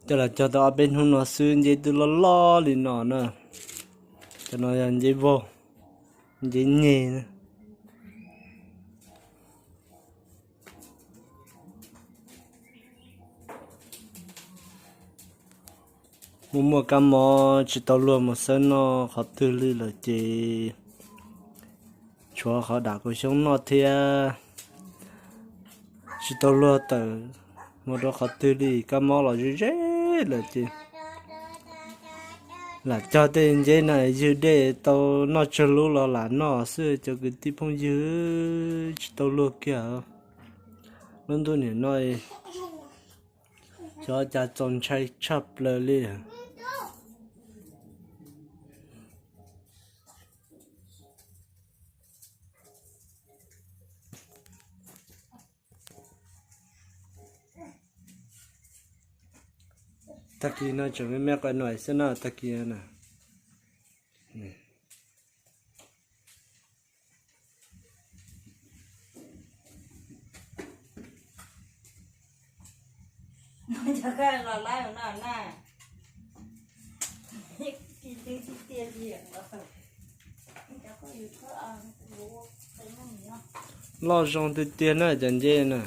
Coj los cog tau ob peb hnub no xwb nceb twb loj loj li no na. Cov no yog nceb vog, nceb nyeg na. Muaj muaj kab mob tsis tau luag mus xawb noj qhov twg li lawm ces tshuav qhov dam kaus xyoob noj thiab. Tsis tau luag tawm mus rau qhov twg li, kab mob los ze ze lawm ces lam cog tej nceb na ywg dej tau noj tsawg lub los lam noj xwb cov kwv tij phooj ywg, tsis tau luag kiag. Lub ntuj nim no xyov cas txaus ntshai tshaj plaws li. Tag kis no tseem me me qhov nuam xwb na, tag kis na. Loj zoo tiag tiag na cov nceb na.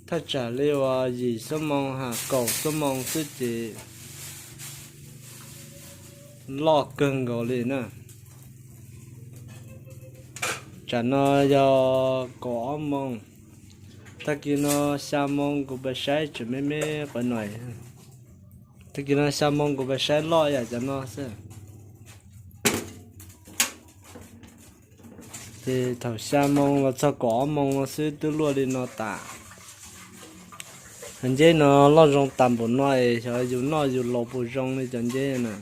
Thaj tsam li uas yim xuab moos ha kaum xuab moos xwb ces loj kawg nkaus li na. Tsam no yog kaum ob moos, tag kis no xya moos kuv pais saib tseem me me qhov nuam. Tag kis no xya moos kuv pais saib loj yam cov no xwb. Ces thaum xya moos los txog kaum ob moos no xwb twb luaj li no tas. Cov nceb no loj zoo tas npaum no es xyov yus noj yus laus puas zoo li cov nceb na.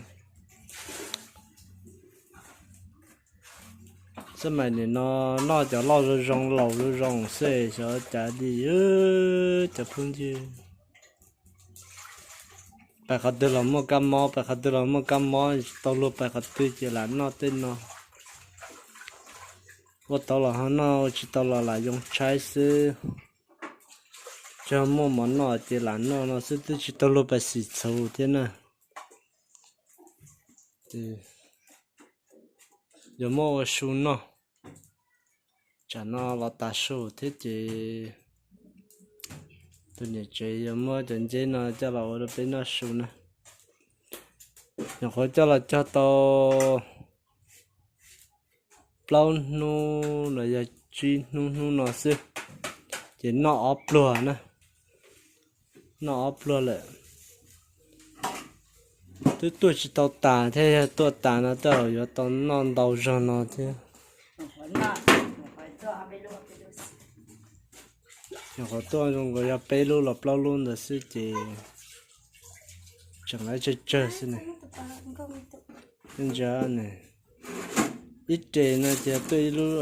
Xab mais nim no noj cov loj zoo zoo laus zoo zoo xwb xyov cas li cov phooj ywg. Pais qhov twg los muaj kab mob, pais qhov twg los muaj kab mob, tsis tau luag pais qhov twg ces lam noj tej no. Ua tau los ho noj, ua tsis tau los lam yoo tshaib xwb. Tsis muaj mov noj ces lam noj no xwb, twb tsis tau luag pais xim txhuv thiab na. Yuav muab ua su noj. Tsam no los tas su thiab ces tus niam tsev yuav muab cov nceb no coj los ua rau peb noj su na. Nyuam qhuav coj los cog tau plaub hnub los yog tsib hnub, hnub no xwb ces noj ob pluag na. Noj ob pluag lawm. Twb tuaj tsis tau tas thiab, yog tuaj tas no tej zaum yuav tau noj ntau zog no thiab. Nyuam qhuav tuaj zoo nkaus yog peb lub los plaub lub ntawd xwb ces tseem lawv tsawg tsawg xwb ne. Ntsia ne, ib re no ces tuaj ib lub,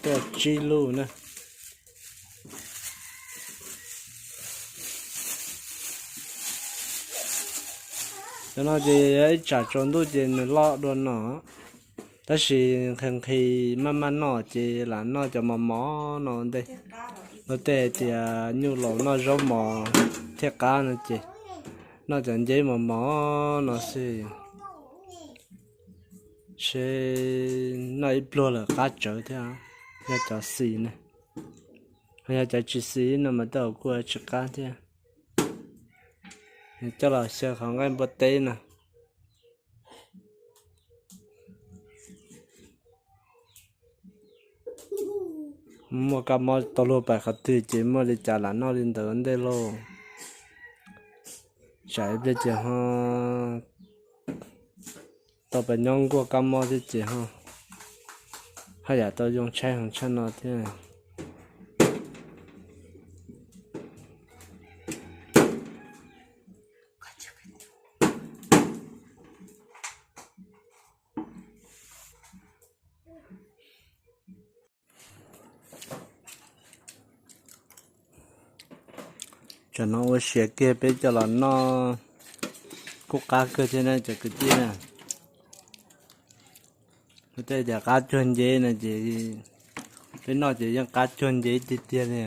tuaj tsib lub na. Cov no ces yog ib tsam tsaus ntuj ces nws loj dua no, tab sis nqhis nqhis maj maj noj ces lam noj cov mos mos no ntej. Luag tej hais tias nyuj laus noj zaub mos thiaj qab no ces noj cov nceb mos mos no xwb. Seb noj ib pluag lawm qab tsawv thiab, yog cov xis ne. Yog cov tsis xis no mas tej zaum kuj tsis qab thiab. Coj los xyaw qhov nqaij npua teb no. Muaj kab mob tau luag pais qhov twg ces muaj li cas lam noj li ntawd ua ntej lauj. Tsam ib pliag ces ho tau pais nyob nkuaj kab mob thiab ces ho haj yam tau yoo tshaib heev tshaj no thiab. Tsam no ua siav kiag peb coj los noj kuj qab kawg thiab na cov kwv tij na. Tej tias qab cuag nceb no ces peb noj ces yeej qab cuag nceb tiag tiag li.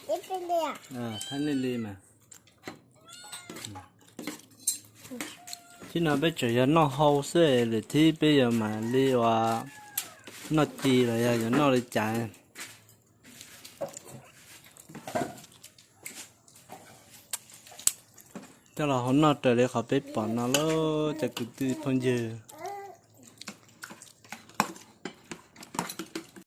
Thab nej li mas. Thib no peb tseem yog noj hau xwb, lwm thib peb yuav mam li ua noj ci los yog yuav noj li cas. Coj los hau noj raws li qhov peb pom no lauj cov kwv tij phooj ywg.